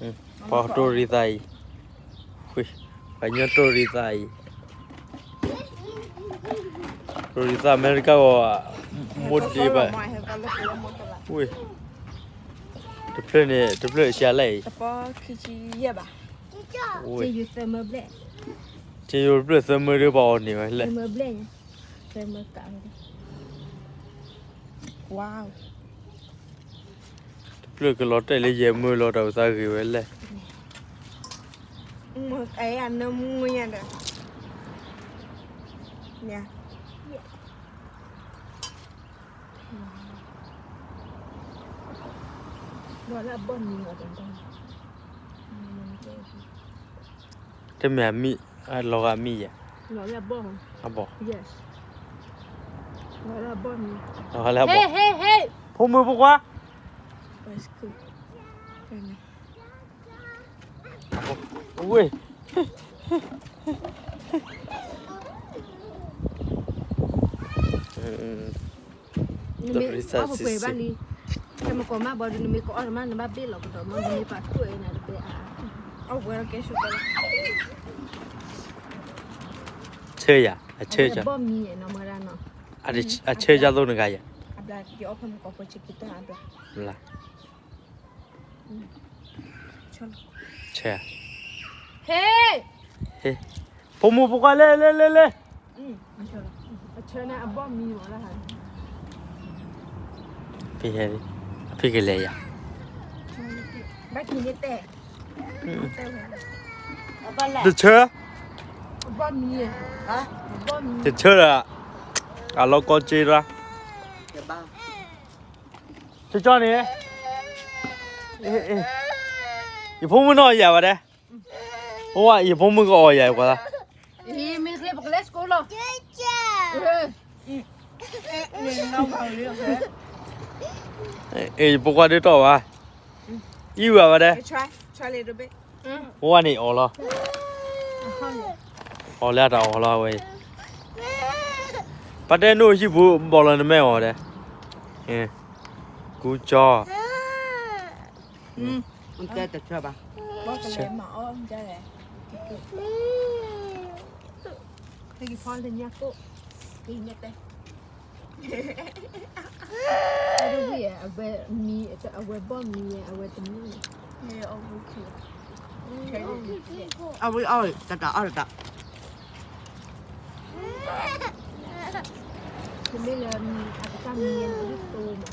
ပှၤတိၢ်ရံသးအံၤ, ပှၤညီတိၢ်ရံသးအံၤ, တိၢ်ရံသးအမဲရကၤဂီၢ်, မိၢ်ဒ့ဘၣ်, ဝ့ၢ်, တဖျၢၣ်န့ၣ် တဖျၢၣ်ဆံးလဲၣ်အံၤ, ထံယိၤတဖျၢၣ်သၢမၢဘျဲၣ်, ထံယိၤတဖျၢၣ်သၢမၢဒ်ပှၤအီၣ်န့ၢ်ဝဲလဲၣ်. တဖျၢၣ်ကလီၤတဲာ်လၢယဲၢ်မၢလီၤတၢ်အိၣ်သးဂ့ၤဝဲလဲၣ်. တမ့ၢ်အမံၤ, လီၤဂာ်မံၤယဲၢ်, အဘီၣ်, လီၤဂာ်လၢအဘီၣ်, ဖိမုၣ်ဖိခွါ, ဝ့ၢ်, နမ့ၢ်အီၣ်ပှဲၤဘၣ်လံ, တမ့ၢ်ကိးမးဘီဒီး နမ့ၢ်ကအီၣ်တမး နဘၣ်ဘ့ၣ်လီၤကဒီးမး နမ့ၢ်ပာ်ထူၣ်အံၤနၤတဘဲအါ, ဆၢယၤ, အဆၢ, ဘီၣ်မံၤနီၤမဒၣ်နီၤ, အဆၢယၤသိးနဂၤယၤ, အဘျါ, ယအီၣ်ဖဲမကီၢ်ဖိဆံးကံတၢ်အဘျါ, ဆၢ, ဟ့, ဖိမုၣ်ဖိခွါလဲၣ်လဲၣ်လဲၣ်လဲၣ်, ဖဲ, အဖံကလဲၤယၤ, တဆၢ, တဆၢဒီး, အလီၤကီက့ဒၣ်, ကၠီန့ၣ်, ယဖိမုၣ်နီၢ်ယၤဘၣ်ဒဲး, အိၣ်ဝဲ ယဖိမုၣ်ကအီၣ်ယၤကွၢ်သး, မ့ၢ်တကျဲပကလဲၤစကိးလီၤ, ယဖိခွါဒ်တီၢ်ဘၣ်, အံၤဝဲဘၣ်ဒဲး, အိၣ်ဝဲန့ၣ်အီၣ်လီၤ, အီၣ်လၢအတၢ်အီၣ်လီၤဝဲအံၤ, ပတဲနအိၣ်ဟံၣ်ပူၤဘီၣ်လီၤနမဲအီၣ်ဒဲး, ကူကၠီ အဝဲဘီၣ်မံၤ, အဝဲတမံၤ, အဝဲအီၣ်တၢ်အီၣ်တၢ်, တမ့ၢ်လၢအကစၢ်မံၤန့ၣ် အဒိၣ်တိၢ်မး,